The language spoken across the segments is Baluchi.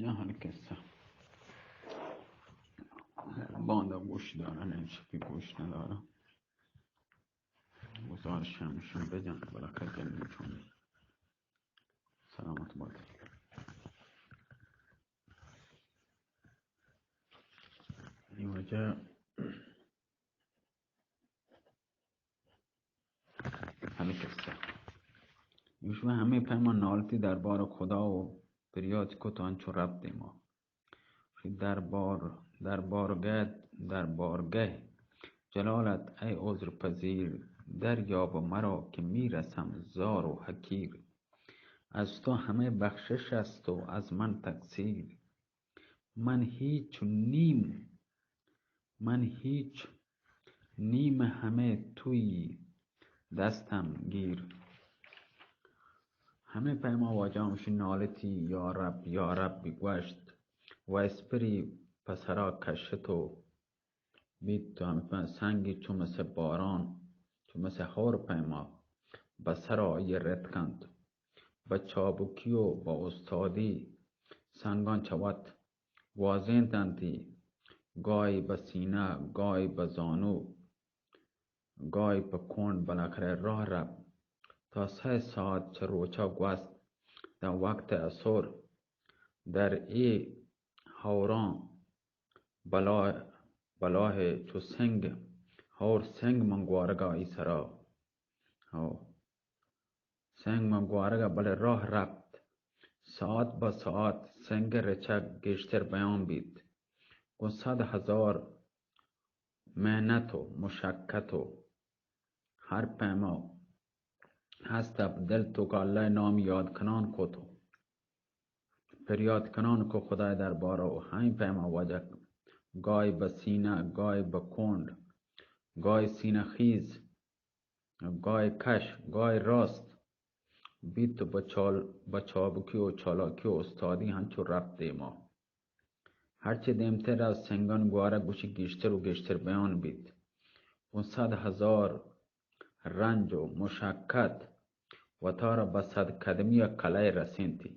جان، ہر کسہ باندا گوش دارن، انشپی گوش ندارن. گزارش ہمشن بجن، بالاخرہ جلدی چون. سلامت بات. ای وجہ ہمے کسہ. ایشی ہمے پیما نالتی دربار خدا و پریات کت، انچو رپت دیما. دربار، دربارگہ، دربارگہ جلالت ای عذر پذیر، دریاب مرا کہ می‌رسم زار و حقیر. از تو همه بخشش است و از من تقصیر. من هیچ و نیم، من هیچ نیم، همه تویی دستم گیر. ہمے پیما واجہ ہمشی نالتی، یا رب، یا رب بی گوشت، و اسپری پہ سرا کشت و بیت و ہمے پیما سنگی چو مثل باران، چو مثل ہور پیما بہ سرا آئی رت کنت. بہ چابکی و بہ استادی سنگان چہ وت گوازینتنتی، گاہی بہ سینہ، گاہی بہ زانو، گاہی پہ کونڈ، بالاخرہ راہ رپت. تا سئے ساعت چہ روچا گوست، داں وقت عصر در اے ہوراں بلا، بلاہ چو سنگ، ہور سنگ من گوارگا ای سرا. ہو. سنگ من گوارگا، بلے راہ رپت. ساعت بہ ساعت سنگ رچگ گیشتر بیان بیت. گوں صد ہزار محنت و مشقت و ہر پیما ہست ء دل توکا اللہ ء نام یاد کنان کت و پریات کنان کو خدائے دربارا و ہمے پیما واجہ گاہی بہ سینہ، گاہی بہ کونڈ، گاہی سینہ خیز، گاہی کش، گاہی راست بیت و بہ چال، بہ چابکی و چالاکی و استادی ہنچو رپت دیما. ہرچی دیمتر از سنگان گوارگ گوشی گیشتر و گیشتر بیان بیت. گوں صد ہزار رنج و مشقت وتارا بہ صد قدمی ء کلئے رسینتی.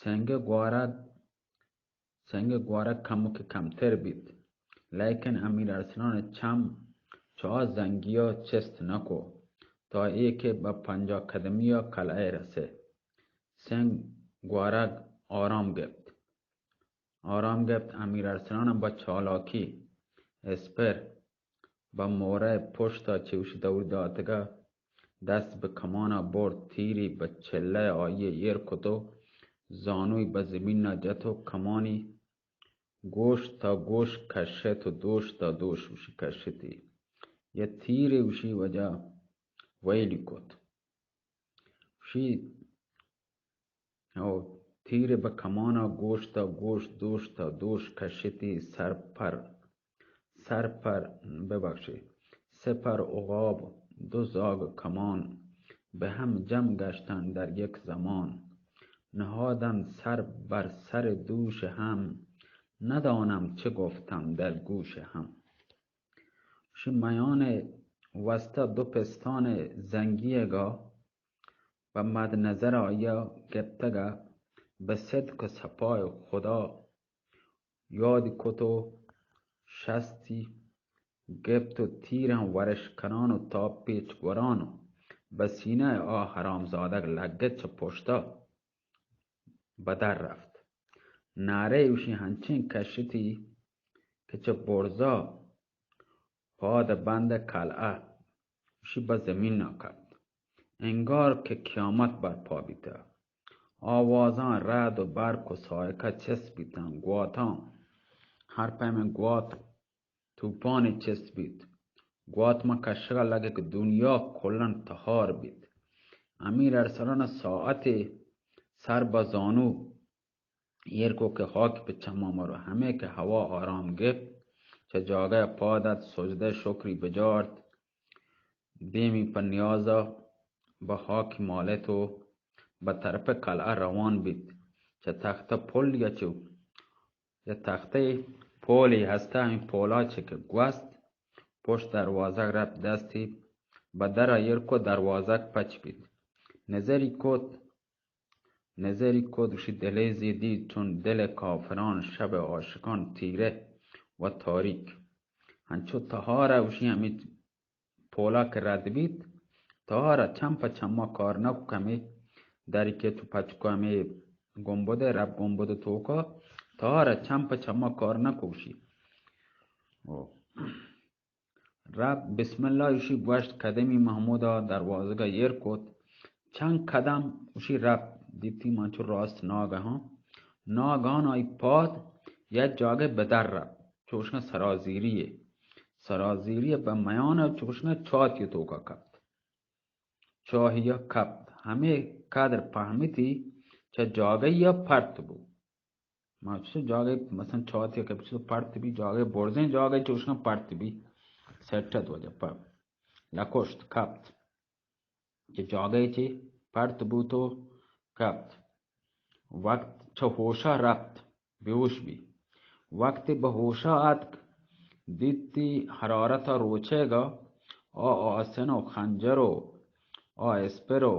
سنگ گوارگ، سنگ گوارگ کمک کمتر بیت، لیکن امیر ارسلان چم چو آ زنگیا چست نکو، تا اے کہ بہ پنجاہ قدمی ء کلئے رسے. سنگ گوارگ آرام گپت. آرام گپت، امیر ارسلان بہ چالاکی اسپر بہ مورئے پشتا چہ وشی دور داتگا، دست بہ کمانا برت، تیری بہ چلہ آئی ایر کت و زانوی بہ زمینا جت و کمانی گوش تا گوش کشت و دوش تا دوش وشی کشتی. یا تیرے وشی وجہ ویلی کت. وشی او تیر بہ کمانا گوش تا گوش، دوش تا دوش کشتی. سر پر، سر پر، ببخشی، سپر عقاب، دو زاگ کمان، بہ ہم جم گشتن در یک زمان. نہادن سر بر سر دوش ہم، ندانم چه گفتم در گوش ہم. شی میان وسطہ دو پستان زنگیگا بہ مد نظر آیا گپتگ ء بہ صدق و صفای خدا یاد کت و شستی گپت و تیراں ورش کنان و تاپ پیچ گوران و بہ سینہ آ حرامزادگ لگت چہ پشتا بہ در رفت. نعرہ اوشی ہنچیں کشتی کہ چہ برزا پاد بند کلعہ شی بہ زمین ء کپت. انگار کہ قیامت برپا بیتہ. آوازاں رعد و برق و صاعقہ چست بیتاں. گواتاں ہر پیمیں گوات توپانے چست بیت. گوات ماں کشگا لگت کہ دنیا کلن تہار بیت. امیر ارسلان ساعتے سر بہ زانو ایر کو کہ خاک پہ چما مرو. ہمے کہ ہوا آرام گپت، چہ جاگہ پاد ات، سجدہ شکری بجارت، دیمی پہ نیازا بہ خاک مالت و بہ طرف کلعہ روان بیت. چہ تختہ پل یا چو یا تختہ پولی ہستہ، ہمیں پولا چہ کہ گوست، پشت دروازگ رپت دستی بہ درا ایر کو، دروازگ پچ بیت. نظری کت نظری کت، گوشی دلیزی دید چون دل کافران، شب عاشقان تیره و تاریک. انچو تہار ءَ گوشی ہمے پولا کہ رد بیت، تہار ءَ چم پہ چما کار نہ کو، کمے دری کہ چو پچ کو ہمے گنبد ءَ، رب گنبد ءِ توکا، تہار ءَ چم پہ چما کار نہ کو گوشی. او. رب بسم اللہ گوشی گوشت، قدمی محمودا دروازگا ایر کت. چند قدم گوشی رفت، دیتی من چو راست ناگہان، ناگہان آئی پاد یک جاگہ بدر رفت، چوشکن سرازیری ءَ، سرازیری ءَ بہ میان ءَ چوشکن چاتی توکا کپت. چاہی ءَ کپت، ہمے قدر پہمتی چہ جاگہی ءَ پرت بو. ما چو جاگہے، مثلاً چاتی کہ چو پرت بی، جاگہے برزیں جاگہے چوشکاں پرت بی، سٹت وجہ پر لکشت کپت. کہ جاگہے چی پرت بوت و کپت. وقت چہ ہوشا رپت، بیہوش بی. وقتی بہ ہوشا آتک، دیتی حرارت روچیگا، آ آسن و خنجر و آ اسپر و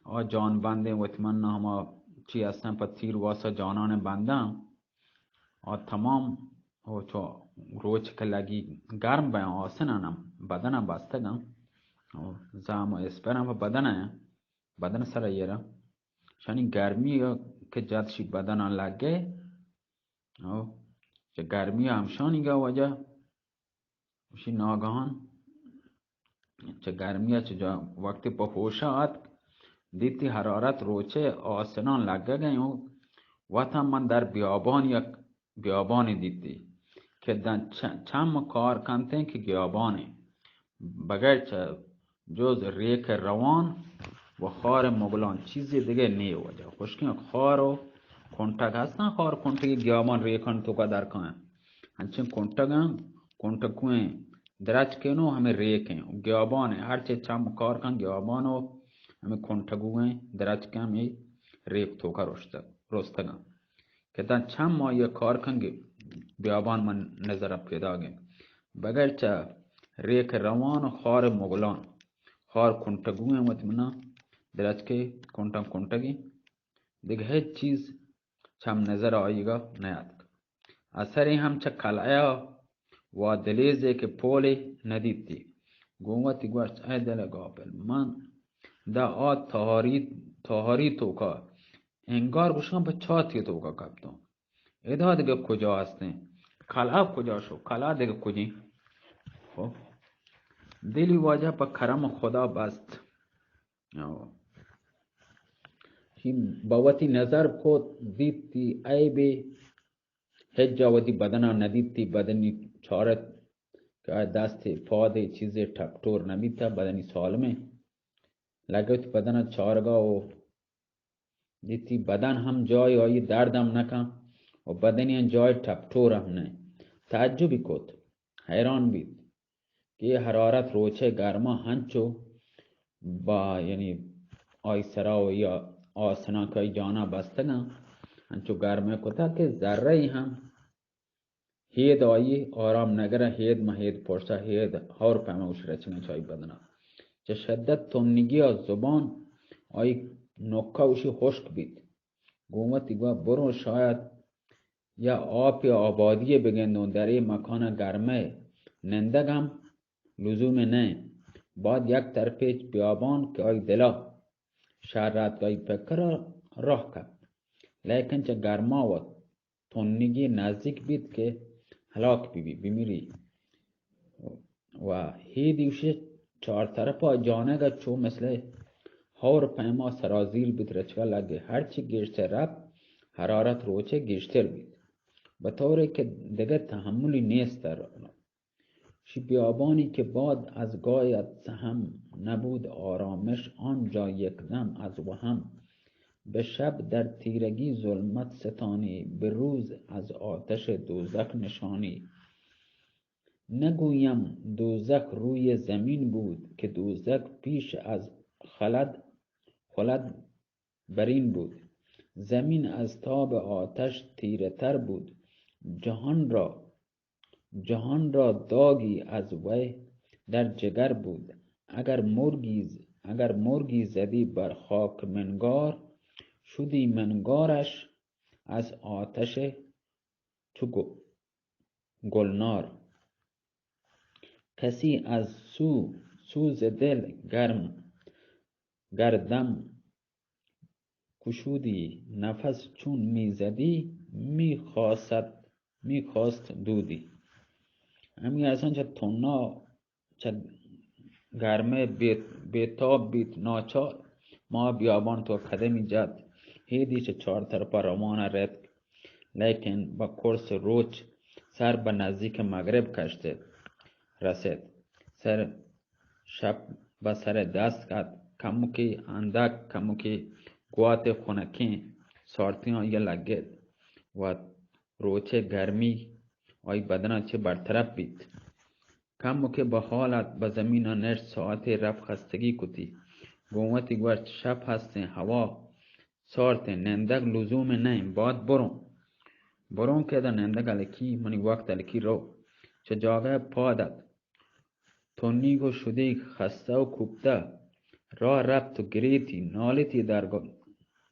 آ جان بندیں وتی من ہما چی ہستن پہ تیر واسا جانان بندن، آ تمام او چو روچ کہ لگی گرم بین، آسن انم بدن بستگن، او زام و اسپرم پہ بدن، بدن سر ایرا شانی گرمی کہ جد شی بدن لگے، او چہ گرمی ہمشانی گا وجہ گوشی ناگہان چہ گرمی ءَ چہ جا-، وقتی پہ ہوشا آتک، دیتی حرارت روچے آسنان لگگ ءَ اوں. وت ہم من در بیابان یک بیابانی دیتی کہ داں چ-، چم کار کنتیں کہ گیابانے، بغیر چہ جز ریک روان و خار مگلان چیزے دگہ نیے. وجہ خشکیں خار و کنٹگ ہستاں، خار کنٹگی گیابان ریکان توکا در کایاں. انچیں کنٹگاں، کنٹکویں درچکیں و ہمیں ریکیں و گیابانیں، ہرچے چم کار کن گیابان و ہمیں کنٹگویں درچکیں ہمیں ریک توکا رشتگ، رستگاں. کہ داں چم آئی کار کن گی-، بیابان من نظر پیداگیں. بغیر چہ ریک روان و خار مگلان، خار کنٹگویں وت منا درچکے کنٹاں کنٹگی. دگہ ہچ چیز چم نظر آئیگا نیاتک. اثرے ہم چہ کلعیا و دلیزے کہ پولے ندیتی. گوں وتی گوشت، اے دل غافل، من دا آ تہاری، تہاری توکا انگار گوشاں پہ چاتی توکا کپتوں. ادا دگہ کجا ہستیں؟ کلعہ کجا شو؟ کلعہ دگہ کجیں؟ خب، دلی واجہ پہ کرم خدا بست. او. چی بہ وتی نظر کت، دیتی عیبے، ہچ جا وتی بدنا ندیتی، بدنی چارت کہ آ دست پادے چیزے ٹپٹور نبیتا، بدنی سالمیں. لگت بدنا چارگا و دیتی بدن ہم جای آئی درد ہم نکن و بدنی ہم جای ٹپٹور ہم نہ. تعجبی کت، حیران بیت کہ اے حرارت روچے گرما ہنچو با، یعنی آئی سرا و یا آسناں کہ آئی جانا بستگاں، ہنچو گرمے کتا کہ ذرہ ہی ہم ہید آئی آرام نگرہ، ہید مہ ہید پرسا، ہید ہور پیما گوش رچگاں چہ آئی بدنا. چہ شدت تنگیا زبان آئی نکا گوشی ہشک بیت. گوں وتی گوا برو شاید یا آپے آبادیے بگندوں، در اے مکان گرمے نندگ ہم لزومے نہ انت. بعد یک طرفے بیابان کہ آئی دلا شر اتک، آئی پکرا راہ کپت. لیکن چہ گرما و تنگی نزدیک بیت کہ ہلاک بہ بی، بمیری. و ہیدی گوشی چار طرفا جانگ ء چو مثل ہور پیما سرازیر بیت، رچگا لگے. ہرچی گیشتر رفت، حرارت روچے گیشتر بیت، بطورے کہ دگہ تحملی نیست. شی بیابانی که باد از گایت سهم، نبود آرامش آنجا یک دم از وهم. به شب در تیرگی ظلمت ستانی، به روز از آتش دوزخ نشانی. نگویم دوزخ روی زمین بود، که دوزخ پیش از خلد، خلد برین بود. زمین از تاب آتش تیره‌تر بود. جهان را، جهان را داگی از وی در جگر بود. اگر مرگی ز-، اگر مرگی زدی بر خاک منگار، شدی منگارش از آتش چو گو-، گلنار. کسی از سو-، سوز دل گرم گردم کشودی، نفس چون می‌زدی، می‌خواست، می‌خواست دودی. ہمے ارسلان چہ تہنا، چہ گرمے بے-، بے تاب بیت، ناچار ماں بیابان تو قدمی جت. ہیدی چہ چار طرفا روان رتک، لیکن بہ قرص روچ سر بہ نزدیک مغرب کشت، رست. سر شپ بہ سر دست کت، کمکے اندک، کمکے گوات خنکیں سارتیں آئی لگت و روچے گرمی آئی بدنا چہ برطرف بیت. کمکے بہ حال ات، بہ زمینا نشت، ساعتے رپ خستگی کتی. گوں وتی گوشت، شپ ہستیں، ہوا سارتیں، نندگ لزومے نہ انت، بات بروں. بروں کہ ادا نندگ الکی، منی وقت الکی رو. چہ جاگہ پاد ات. تنیگ و شدیگ، خستہ و کوپتہ، راہ رپت و گریتی، نالتی در گ-،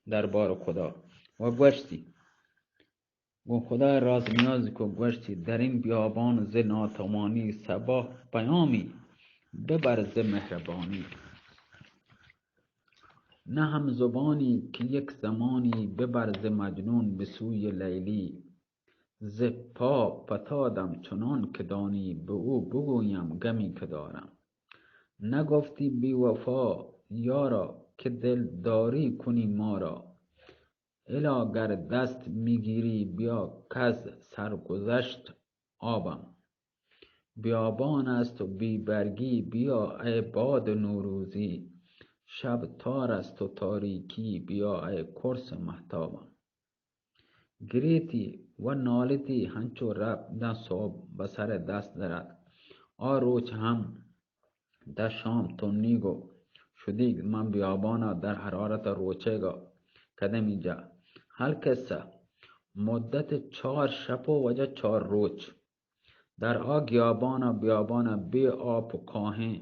دربار خدا و گوشتی، گوں خدا راز نیاز کو گوشتی، در این بیابان ز ناتوانی، صبا پیامی ببر ز مهربانی. نه همزبانی که یک زمانی، ببر ز مجنون به سوی لیلی. ز پا فتادم چنان که دانی، به او بگویم گمی که دارم. نگفتی بی‌وفا یارا، که دلداری کنی ما را. الا گر دست می‌گیری بیا، کز سرگذشت آبم. بیابان است و بی‌برگی، بیا ای باد نوروزی. شب تار است و تاریکی، بیا ای قرص مهتابم. گریتی و نالتی، ہنچو رپ داں سہب بہ سر دست در ات. آ روچ ہم داں شام تنیگ و شدیگ من بیابانا در حرارت روچیگا قدمی جا. القصہ، مدت چار شپ و واجہ چار روچ در آ گیابانا بیابانا بے آپ و کاہیں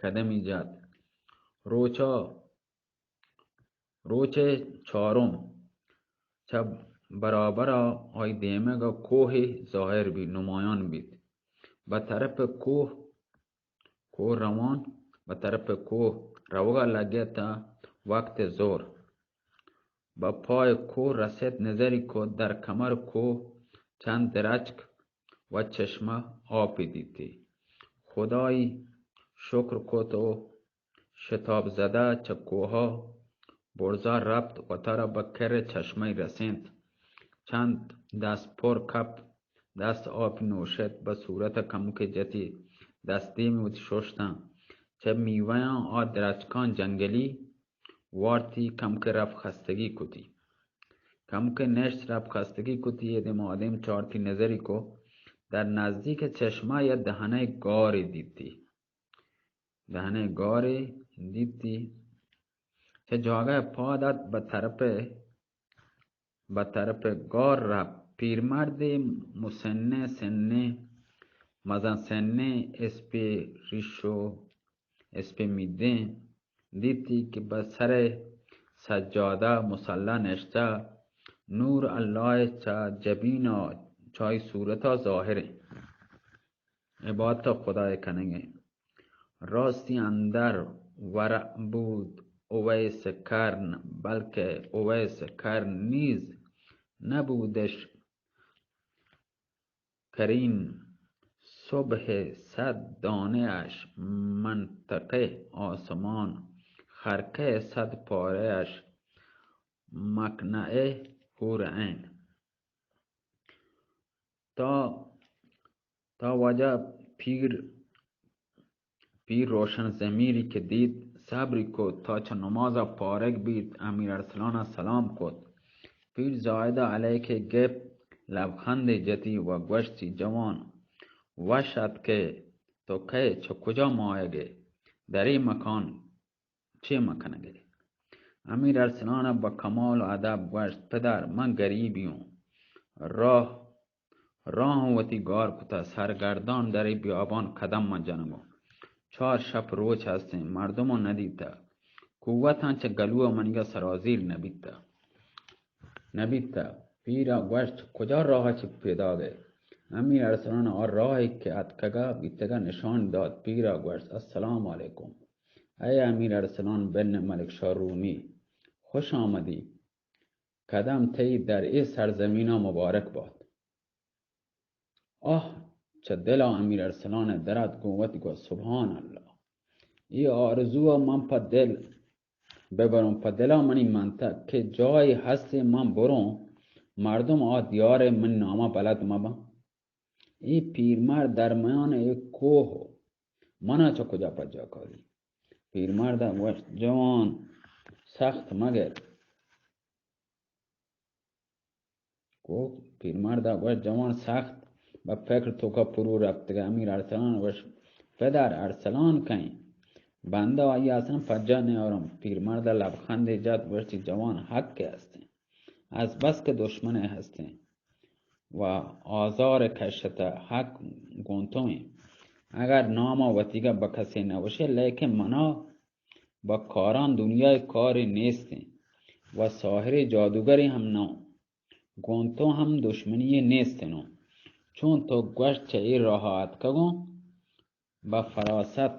قدمی جت. روچا روچ چارم چہ برابر ءَ آئی دیمگ ءَ کوہے ظاہر بیت، نمایان بیت. بہ طرف کوہ، کوہ روان، بہ طرف کوہ روگ ءَ لگت ءَ وقت ظہر. بہ پای کوہ رست، نظری کت، در کمر کوہ چند درچک و چشمہ آپے دیتی. خدائی شکر کت و شتاب زدہ چہ کوہا برزا رپت، وتارا بہ کر چشمہ رسینت. چند دست پر کپت، دست آپ نوشت، بہ صورت کمکے جتی، دست دیم وتی ششتاں. چہ میویاں آ درچکاں جنگلی وارتی، کمکے رپ خستگی کتی. کمکے نشت، رپ خستگی کتی، اے دیم آ دیم چارتی، نظری کو، در نزدیک چشمہ یا دہنہ گارے دیتی. دہنہ گارے دیتی. چہ جاگہ پاد ات، بہ طرف، بہ طرف گار رپت. پیرمردے مسنیں سنیں، مزن سنیں، اسپی ریش و اسپی میدیں دیتی کہ بہ سر سجادہ مصلی نشتہ، نور اللہ چہ جبینا چائی صورتا ظاہریں. عبادت خدای کنگیں. راستی اندر ورع بود اویس کرن، بلکہ اویس کرن نیز نبودش کرین. صبح صد دانه اش منطقه آسمان، خرقه صد پاره اش مقنعه حور عین. تا، تا واجہ پیر، پیر روشن ضمیری کہ دیت، صبری کت تا چہ نمازا فارغ بیت، امیر ارسلانا سلام کت. پیر زاہدا علیکے گپت، لبخندے جتی و گوشتی، جوان، وش اتکئے، تو کئے، چہ کجا مایگئے، در اے مکان چے مکنگئے؟ امیر ارسلان ءَ بہ کمال و ادب گوشت، پدر، من گریبی اوں، راہ، راہ اوں وتی گار کتہ، سرگردان در اے بیابان قدم من جنگ اوں. چار شپ روچ ہستیں، مردم اوں ندیتہ، قوتاں چہ گلو ءَ منیگا سرازیر نبیتہ. نبیتہ۔ پیر ءَ گوشت، کجا راہ چہ پیداگ ئے؟ امیر ارسلان ءَ آ راہے کہ اتکگ ءَ بیتگ ءَ نشان دات۔ پیر ءَ گوشت، السلام علیکم۔ اے امیر ارسلان بن ملک شاہ رومی، خوش آمدی۔ قدم تئی در اے سرزمین ءَ مبارک بات۔ آہ چہ دل ءَ امیر ارسلان ءَ در ات، گوں وتی گوشت، سبحان اللہ! اے آرزو ءَ من پہ دل ببروں، پہ دل ءَ منی منتگ کہ جاہے ہستیں من بروں، مردم آ دیار ءَ منی نام ءَ بلد مہ باں۔ اے پیرمرد در میان اے کوہ، من ءَ چہ کجا پجا کاری؟ پیرمرد ءَ گوشت، جوان، سخت مگر۔ کو پیرمرد ءَ گوشت، جوان سخت بہ فکر توکا پرو رپتگ۔ امیر ارسلان گوشت، پدر ارسلان کئیں؟ بندہ آئی ءَ اصلاً پجا نیارم۔ پیرمرد ءَ لبخندے جت، گوشتی، جوان حق ہستیں، از بس کہ دشمن ہستیں و آزار کشتہ، حق گوں تو ایں۔ اگر نام ءَ وتیگا بہ کسے نہ گوشے، لیکن منا بہ کاران دنیا ءَ کارے نیستیں و ساحرے جادوگرے ہم نہ اوں۔ گوں تو ہم دشمنی نیست انوں۔ چون تو گوشت چہ اے راہ ءَ اتکگوں، بہ فراست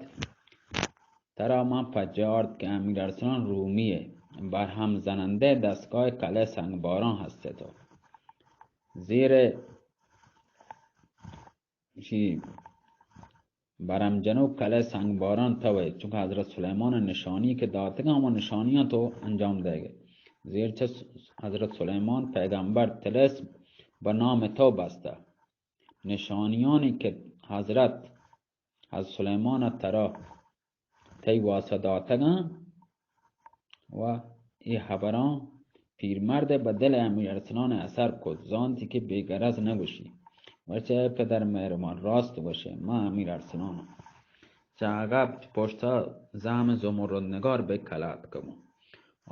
ترا من پجارت کہ امیر ارسلان رومی ءِ برہم زنندہ دستگاہ کلہ سنگباران ہست تو۔ زیر شی برم جنوک کلہ سنگباران توئے، چونکہ حضرت سلیمان نشانی کہ داتگاں، ہما نشانیاں تو انجام دئیگے۔ زیر چہ حضرت سلیمان پیغمبر طلسم بہ نام تو بستہ۔ نشانیانی کہ حضرت، حضرت سلیمان ترا تئی واسطہ داتگاں و اے ہبراں پیرمرد ءِ بہ دل امیر ارسلان ءَ اثر کت، زانتی کہ بے غرض نہ گوشی۔ گوشت، اے پدر مہربان، راست گوشے، من امیر ارسلان آں۔ چہ عقب پشتا زحم زمرد نگار بہ کلات کبوں۔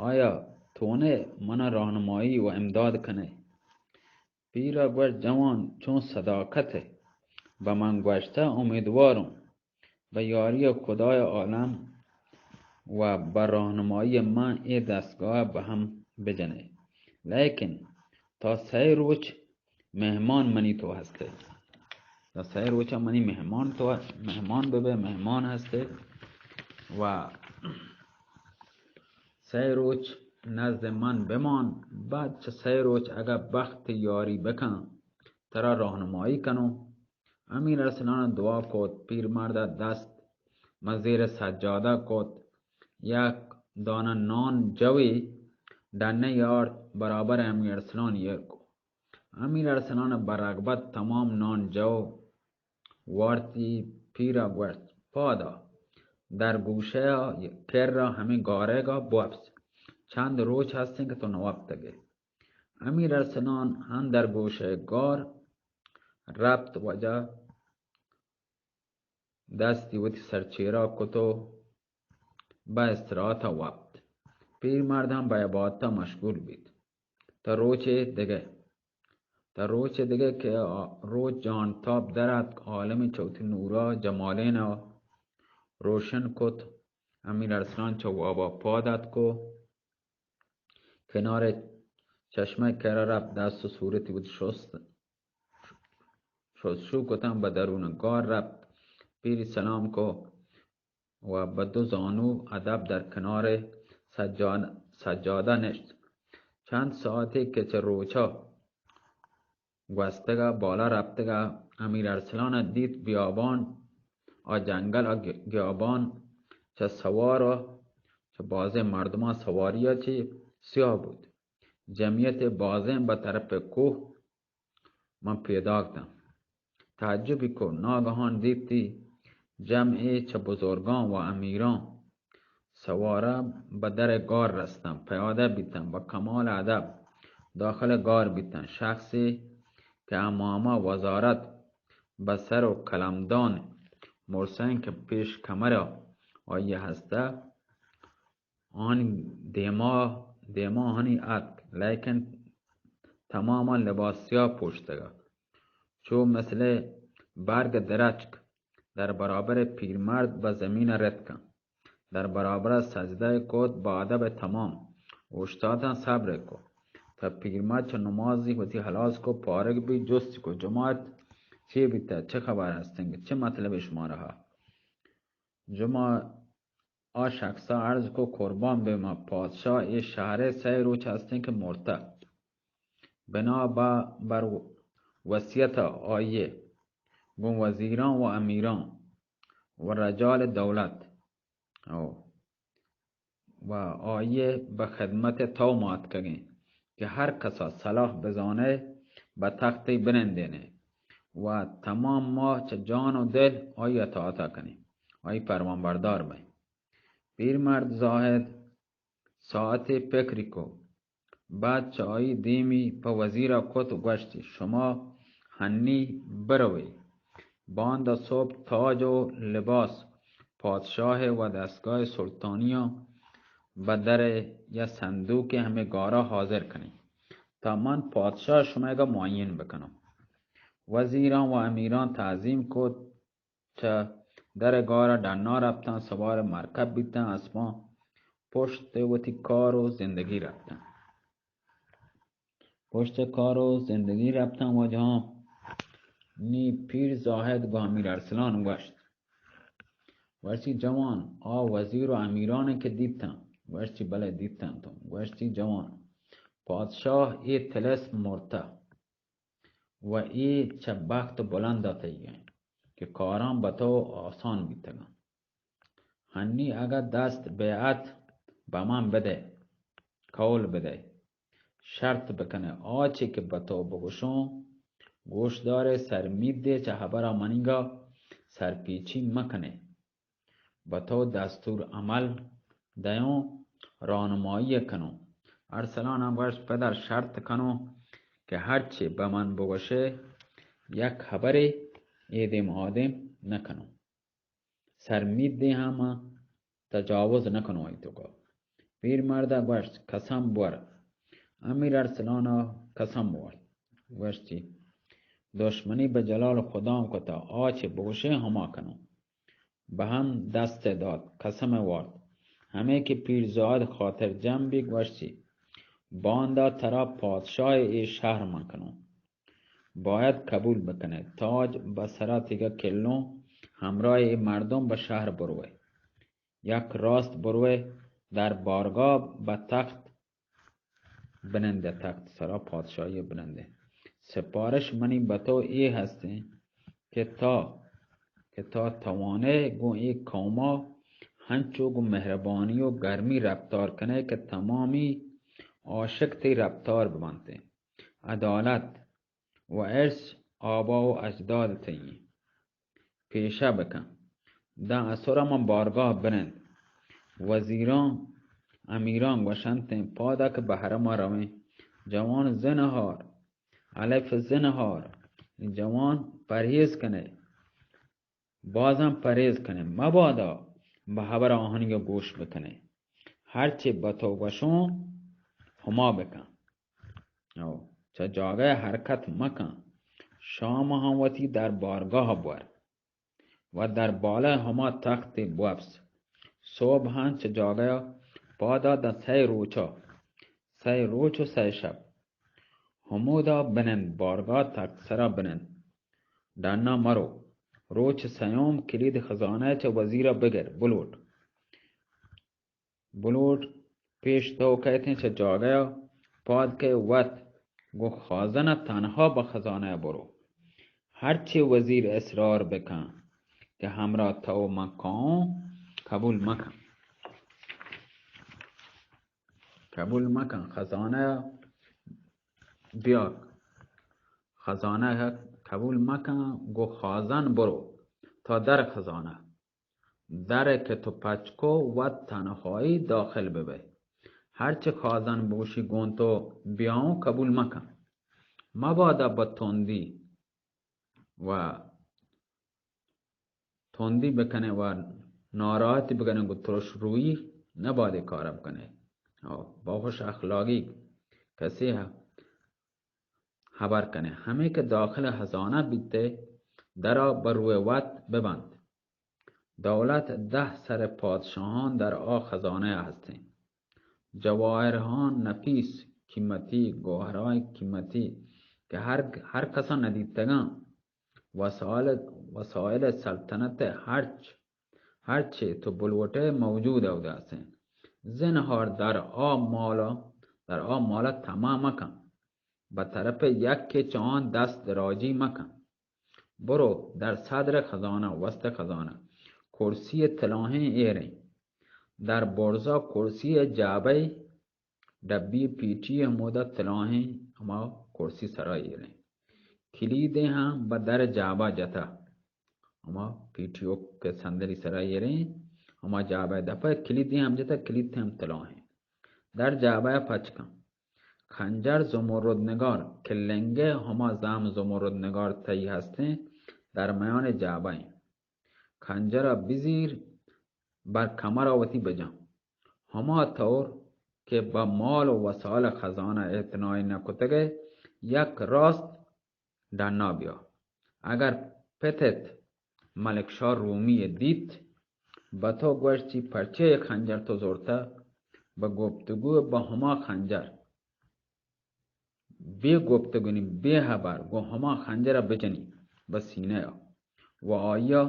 آیا تو نے منا راہنمائی و امداد کنے؟ پیر ءَ گوشت، جوان، چون صداقت ءَ بہ من گوشتہ، امیدواروں بہ یاری ءَ خدای عالم و بہ راہنمائی ءَ من اے دستگاہ ءَ بہ ہم بجنے۔ لیکن تا سئے روچ مہمان منی تو ہستے۔ تا سئے روچ منی مہمان تو، مہمان بہ بے، مہمان ہستے و سئے روچ نزد من بمان، بعد چہ سئے روچ اگہ بخت یاری بکن، ترا راہنمائی کنوں۔ امیر ارسلان دعا کت، پیرمرد دست مہ زیر سجادہ کت، یک دانہ نان جوی ڈنے یارت، برابر امیر ارسلان ایر کو۔ امیر ارسلان بہ رغبت تمام نان جو وارتی۔ پیر ءَ گوشت، پادا در گوشہ ءَ کر ءَ ہمے گارگ ءَ بوپس، چند روچ ہستیں کہ تو نوپتگ ئے۔ امیر ارسلان ہم در گوشہ گار رپت، واجہ دستی وتی سر چیرا کت و بہ استراحت ءَ وپت۔ پیرمرد ہم بہ عبادت ءَ مشغول بیت۔ تا روچے دگہ، تا روچے دگہ کہ آ-، روچ جانتاب در اتک، عالمی چہ وتی نورا جمالین ءَ روشن کت۔ امیر ارسلان چہ وابا پاد اتک و کنارے چشمہ کرا رپت، دست و صورتی وتی شست، شستشو کتاں، بہ درون گار رپت، پیری سلام کو و بہ دو زانو ادب در کنار سجان-، سجادہ نشت۔ چند ساعتے کہ چہ روچا گوستگ ءَ بالا رپتگ ءَ امیر ارسلان ءَ دیت، بیابان ءَ جنگل ءَ گیابان چہ سوار ءَ چہ بازیں مردماں سواری ءَ چہ سیاہ بوت۔ جمعیت بازیں بہ طرف کوہ من پیداک داں۔ تعجبی کو، ناگہان دیتی جمعے چہ بزرگاں و امیراں سوارہ بہ در گار رستاں، پیادہ بیتاں، بہ کمال ادب داخل گار بیتاں۔ شخصے کہ عمامہ وزارت بہ سر و قلمدان مرسیں کہ پیش کمرا آئی ہستہ، آنی دیما، دیما آنی اتک، لیکن تماما لباس سیاہ پوشتگا۔ چو مثل برگ درچک در برابر پیرمرد بہ زمین رتکاں۔ در برابر سجدہ کت، با ادب تمام اوشتاتاں، صبر کو۔ تا پیرمرد چہ نمازی وتی ہلاس کو، پارگ بی، جست کو، جماعت چے بیتا؟ چہ خبر ہستیں؟ چہ مطلب شمارا؟ جماعت آ شخصا عرض کو، قربان بہ ما، پادشاہ اے شہر سئے روچ ہستیں کہ مرتہ، بنا بہ بر وصیت آئیے گوں وزیراں و امیراں و رجال دولت و آئیے بہ خدمت تو ماتکگیں کہ ہر کسا صلاح بزانے بہ تختی بنندینے و تمام ما چہ جان و دل آئی اطاعتا کنیں، آئی پروان بردار بئیں۔ پیرمرد زاہد ساعتے پکری کو، بعد چہ آئی دیمی پہ وزیرا کت و گوشتی، شما ہنی بروی، باندا صبح تاج و لباس پادشاہ و دستگاہ سلطانیاں بہ در یا صندوق ہمے گارا حاضر کنی تا من پادشاہ شمئیگا معین بکنم۔ وزیراں و امیراں تعظیم کت، چہ در گارا ڈنا رپتاں، سوار مرکب بیتاں، اسپاں پشت وتی کار و زندگی رپتاں۔ پشت کار و زندگی رپتاں۔ واجہاں نی پیر زاہد گو امیر ارسلان گوشت، گوشتی، جوان، آ وزیر و امیران کہ دیتاں؟ گوشتی، بلے دیتاں۔ تو گوشتی، جوان، پادشاہ اے تلس مرتہ و اے چہ بخت بلند ء تئی انت کہ کاراں بہ تو آسان بیتگاں۔ ہنی اگاں دست بیعت بہ من بدئے، قول بدئے، شرط بکنئے، آ چے کہ بہ تو بگوشوں، گوشدارے، سرمیدے، چہ ہبرا منیگا سرپیچی مکنئے۔ بہ تو دستور عمل دئیوں، راہنمائی کنوں۔ ارسلان ء گوشت، پدر، شرط کنوں کہ ہرچے بہ من بگوشے، یک ہبرے ایدیم آدیم نہ کنوں۔ سرمیدے ہم تجاوز نہ کنوں آئی توکا۔ پیر مرد ء گوشت، قسم بور۔ امیر ارسلان ء قسم بور۔ گوشتی، دشمنی بہ جلال خدام کتا، آ چے بگوشے ہما کنوں۔ بہ ہم دست ء دات، قسم ء وارت۔ ہمے کہ پیرزاد خاطر جم بی، گوشتی، باندا ترا پادشاہ اے شہر من کنوں۔ باید قبول بکنے، تاج بہ سرا تیگا کلوں، ہمراہ اے مردم بہ شہر بروئے۔ یک راست بروئے در بارگاہ بہ تخت بنندے، تخت سرا پادشاہی بنندے۔ سپارش منی بہ تو اے ہستیں کہ تا، کہ تا توانے گوں اے قوما ہنچو گوں مہربانی و گرمی رفتار کنے کہ تمامی عاشق تئی رفتار ببنتیں۔ عدالت و ارث آبا و اجداد تئی پیشہ بکن۔ داں اسرا من بارگاہ بنند۔ وزیراں، امیراں گوشنتیں، پادا کہ بہ حرما رویں۔ جوان زنہار، الف زنہار، جوان پرہیز کنے، بازاں پرہیز کنے، مبادا بہ ہبر آہانی گوش بکنے۔ ہرچے بہ تو گوشوں، ہما بکن۔ او، چہ جاگہ حرکت مکن۔ شام ہم وتی در بارگاہ بور و در بالای ہما تخت بوپس۔ صبح ہم چہ جاگہ پادا داں سئے روچا، سئے روچ و سئے شپ ہمودا بنند، بارگاہ تخت سرا بنند۔ ڈنا مرو۔ روچ سیوم کلید خزانہ چہ وزیرا بگر، بلوٹ۔ بلوٹ پیش تو کئیتیں چہ جاگہ ء، پاد کئے وت گوں خازن ء تنہا بہ خزانہ ء برو۔ ہرچے وزیر اصرار بکن کہ ہمراہ تو من کاؤں، قبول مکن۔ قبول مکن۔ خزانہ ء بیا۔ خزانہ ء قبول مکن، گوں خازن برو تا در خزانہ۔ در کہ تو پچ کو، وت تنہائی داخل ببئے۔ ہرچہ خازن بگوشی گوں تو بیاؤں، قبول مکن۔ مبادا بہ تندی و تندی بکنے و ناراحتی بکنے، گوں ترش روئی نبادے کار بکنے۔ او، باہوش اخلاقی کسے ہبر کنے۔ ہمے کہ داخل خزانہ بیتے، درا بہ روئے وت ببند۔ دولت دہ سر پادشاہان در آ خزانہ ہستیں۔ جواہرہان نفیس، قیمتی، گوہرائیں قیمتی کہ ہر، ہر کسا ندیتگاں، وسائل، وسائل سلطنت ہرچ، ہرچے تو بلوٹے موجود اودا ہستیں۔ زنہار در آ مالا، در آ مالا طمع مکن، بہ طرف یکے چہ آن دست دراجی مکن۔ برو در صدر خزانہ، وسط خزانہ، کرسی طلاہیں ایریں۔ در برزا کرسی جعبہ ڈبی پیٹی ہمودا طلاہیں ہما کرسی سرا ایریں۔ کلیدے ہم بہ در جعبہ جتا، ہما پیٹیوک کہ صندلی سرا ایریں، ہما جعبہ دپا کلیدے ہم جتا، کلید ہم طلاہیں۔ در جعبہ پچ کن۔ خنجر زمرد نگار کہ لنگے ہما زہم زمرد نگار تئی ہستیں، در میان جعبہ ایں۔ خنجرا بزیر، بر کمرا وتی بجن۔ ہما طور کہ بہ مال و وسائل خزانہ اعتنائی نہ کتگئے، یک راست ڈنا بیا۔ اگر پتت ملک شاہ رومی ء دیت، بہ تو گوشتی، پرچے اے خنجر تو زرتہ؟ بہ گپتگو بہ ہما خنجر، بے گپتگونی، بے ہبر، گوں ہما خنجر ء بجنی بہ سینہ ء و آئی ء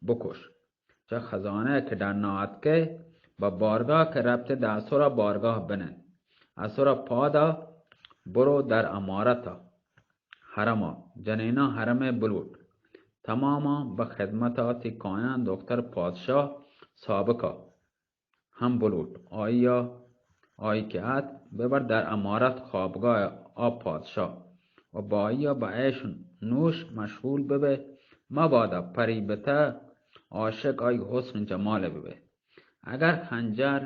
بکش۔ چہ خزانہ ء کہ ڈنا آتکئے، بہ بارگاہ کہ رپتئے، داں اسرا بارگاہ بنند۔ اسرا پادا برو در امارتا، حرما، جنیناں حرمئے بلوٹ۔ تماماں بہ خدمتا تئی کایاں دختر پادشاہ سابقا ہم بلوٹ۔ آئیا، آئی کہ اتک، ببر در امارت خوابگاہ آ پادشاہ و با آئیا بہ عیش و نوش مشغول ببئے، مبادا پری بتہ عاشق آئی حسن و جمال ببئے۔ اگر خنجر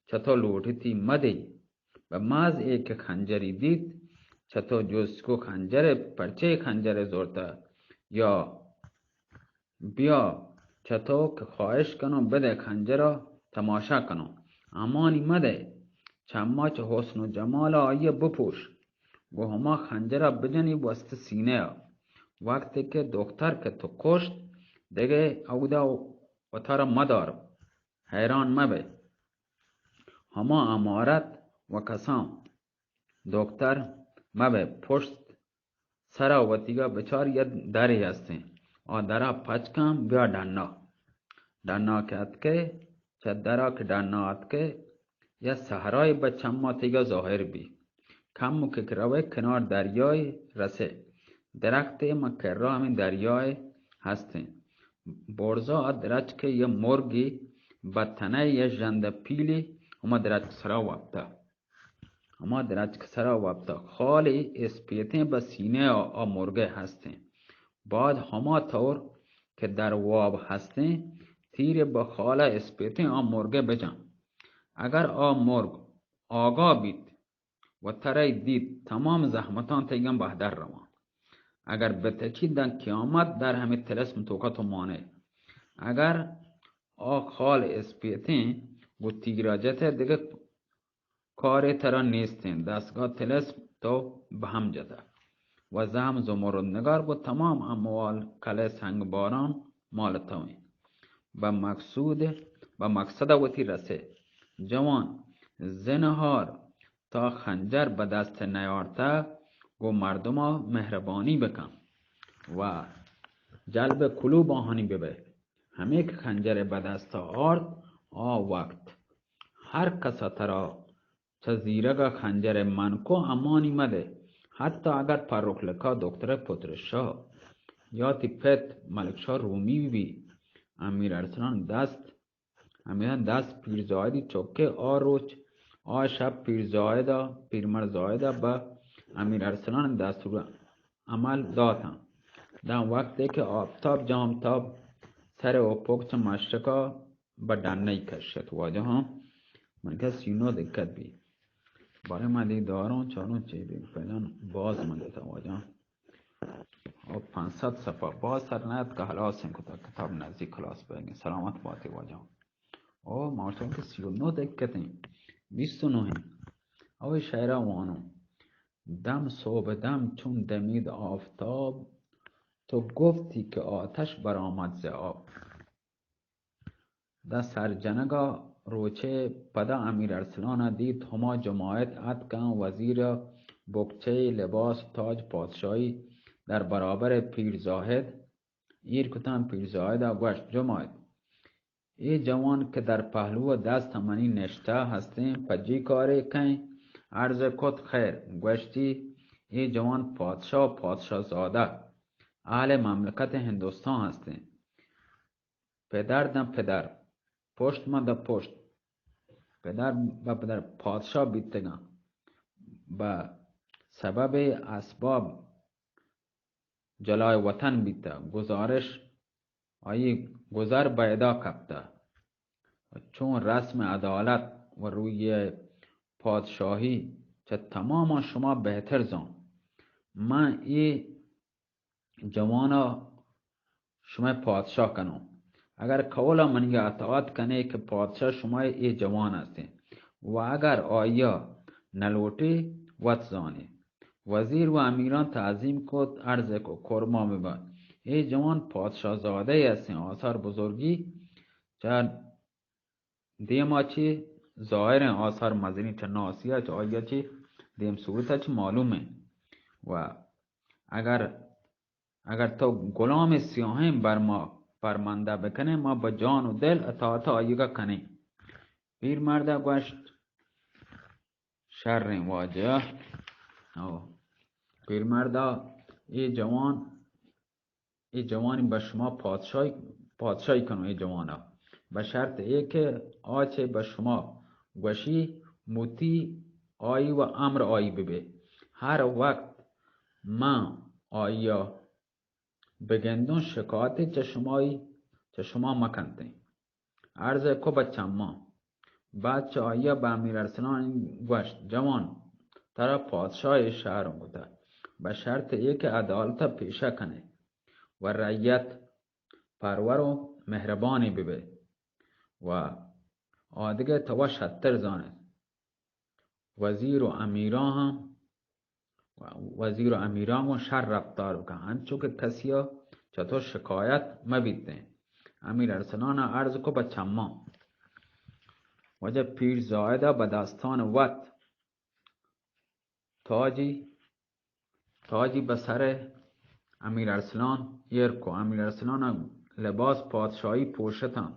چہ تو لوٹتی مدے، بہ ماز اے کہ خنجری دیت، چہ تو جست کو خنجر پرچے خنجر زرتہ یا بیا چہ تو کہ خواہش کنوں بدے خنجرا تماشا کنوں۔ امانی مدے، چما چہ حسن و جمال آئی بپوش۔ گوں ہما خنجرا بجنی وست سینہ ء۔ وقتے کہ دختر کہ تو کشت، دگہ اودا وتارا مدار، حیران مبے۔ ہما امارت و کسان دختر مبئے، پشت سرا وتیگا بچار، یک درے ہستیں، آ درا پچ کن، بیا ڈنا۔ ڈنا کہ اتکئے، چہ درا کہ ڈنا اتکئے، یک صحرائے بہ چما تیگا ظاہر بی۔ کمکے کہ روئے کنار دریائے رسئے، درختے ہما کرا ہمے دریائے ہستیں۔ برزا آ درچکے یک مرگے بہ تنئے یک ژند پیلے ہما درچک سرا وپتہ۔ ہما درچک سرا وپتہ، خالے اسپیتیں بہ سینہ آ، آ مرگئے ہستیں۔ بعد ہما طور کہ در واب ہستیں، تیرے بہ خالہ اسپیتیں آ مرگئے بجن۔ اگر آ مرگ آگاہ بیت و ترئے دیت، تمام زحمتاں تئیگاں بہدر رواں۔ اگر بتچی، داں قیامت در ہمے طلسم توکا تو مانئے۔ اگر آ خال اسپیتیں گوں تیرا جتئے، دگہ کارے ترا نیستیں، دستگاہ طلسم تو بہ ہم جتہ۔ و زہم زمرد نگار گوں تمام اموال کلئے سنگ باران مال تویں۔ بہ مقصود، بہ مقصد وتی رسئے۔ جوان، زنہار تا خنجر بہ دست نیارتہ، گوں مردما مہربانی بکن و جلب قلوب آہانی ببئے۔ ہمے کہ خنجر بہ دستا آرت، آ وقت ہر کسا ترا چہ زیرگا خنجر من کو، امانی مدئے۔ حتی اگر فرخ لقا دختر پتر شاہ یا تئی پت ملک شاہ رومی بی، امیر ارسلان دست، امیران دست پیرزاہدی چکے، آ روچ، آ شپ پیرزاہدا، پیرمرد زاہدا بہ امیر ارسلان دستور عمل داتاں۔ داں وقتے کہ آفتاب جام تاب سر اوپک چہ مشرقا بہ ڈنئی کشت، واجہاں، من کہ سی و نو دقت بی۔ بارے من دی داروں چاروں چے بی، فعلاً باز من دیتا واجہاں۔ او پانصد صفحہ، باز سر نیت کہ خلاص ہیں کتا، کتاب نزدیک خلاص بہ گئے۔ سلامت باتے واجہاں۔ او ماشاءاللہ کہ سی و نو دقت ہیں، بیست و نو ہیں۔ او شعرا وانو۔ دم صبح دم چون دمید آفتاب، تو گفتی که آتش برآمد ز آب۔ داں سر جنگا روچے پدا امیر ارسلان ءَ دیت، ہما جماعت اتکاں، وزیر ءَ بکچہ، لباس، تاج پادشاہی در برابر پیر زاہد ایر کتاں۔ پیر زاہد ءَ گوشت، جماعت، اے جوان کہ در پہلو ءَ دست منی نشتہ ہستیں، پجی کارے کئیں؟ عرض کت، خیر۔ گوشتی، اے جوان پادشاہ، پادشاہ زادہ، اہل مملکت ہندوستان ہستیں۔ پدر داں پدر، پشت ماں داں پشت، پدر بہ پدر پادشاہ بیتگاں، بہ سبب اسباب جلائے وطن بیتہ، گزارش آئی گزر بہ ادا کپتہ۔ چون رسم عدالت و رویہ پادشاہی چہ تماما شما بہتر زان۔ من اے جوانا شمئے پادشاہ کنوں۔ اگر قولا منی اطاعت کنے کہ پادشاہ شمئے اے جوان ہستیں و اگر آئیا نلوٹے، وت زانے۔ وزیر و امیران تعظیم کت، عرض کو، قربان ببات۔ اے جوان پادشاہ زادہ ہستیں، آثار بزرگی چہ دیما چی ظاہریں، آثار مزنی چہ ناسیا چہ آئیا چی دیم صورت چی معلوم ہیں۔ و اگر، اگر تو غلام سیاہیں بر ما پرمندہ بکنے، ما بہ جان و دل اطاعت آئیگا کنیں۔ پیر مردا گوشت، شریں واجہ۔ او، پیر مردا، اے جوان، اے جوانی بہ شما پادشاہی، پادشاہی کنوں اے جوانا۔ بہ شرط اے کہ آ چے بہ شما گوشی، مطیع آئی و امر آئی ببے۔ ہر وقت من آئیا بگندوں، شکایتے چہ شمائی، چہ شما مکنتیں۔ عرض کو بہ چماں۔ بعد چہ آئیا بہ امیر ارسلان گوشت، جوان، ترا پادشاہ اے شہر گوتا، بہ شرط اے کہ عدالت پیشہ کنے و رعیت پرور و مہربانی ببے و آدگہ توا شتر زانے۔ وزیر و امیران ہم، وزیر و امیران گوں شر رفتار بکن، انچو کہ کسی ء چہ تو شکایت مہ بیتیں۔ امیر ارسلان ء عرض کو بہ چماں۔ واجہ پیر زاہد ء بہ دستان وت تاجی، تاجی بہ سر امیر ارسلان ایر کو۔ امیر ارسلان ء لباس پادشاہی پوشتاں۔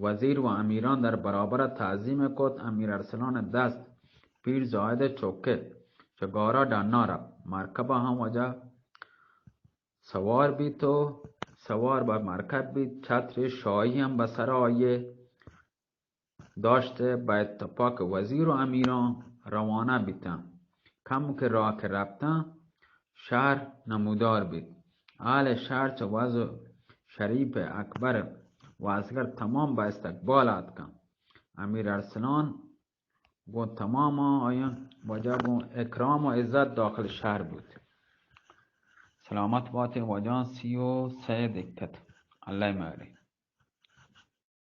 وزیر و امیران در برابر ء تعظیم کت۔ امیر ارسلان ء دست پیر زاہد ء چکت، چہ گارا ڈنا رپت۔ مرکب ء ہم واجہ سوار بیت و سوار بہ مرکب بیت۔ چھتر شاہی ہم بہ سر آئی داشت، بہ اتفاق وزیر و امیران روانہ بیتاں۔ کم کہ راہ کہ رپتاں، شہر نمودار بیت۔ اہل شہر چہ وز و شریف اکبر و اصغر تمام بہ استقبال آتکاں۔ امیر ارسلان گوں تمام آیاں واجہ گوں اکرام و عزت داخل شہر بوت۔ سلامت باتیں واجہاں، سی و سئے دقت۔ اللہ مہرے۔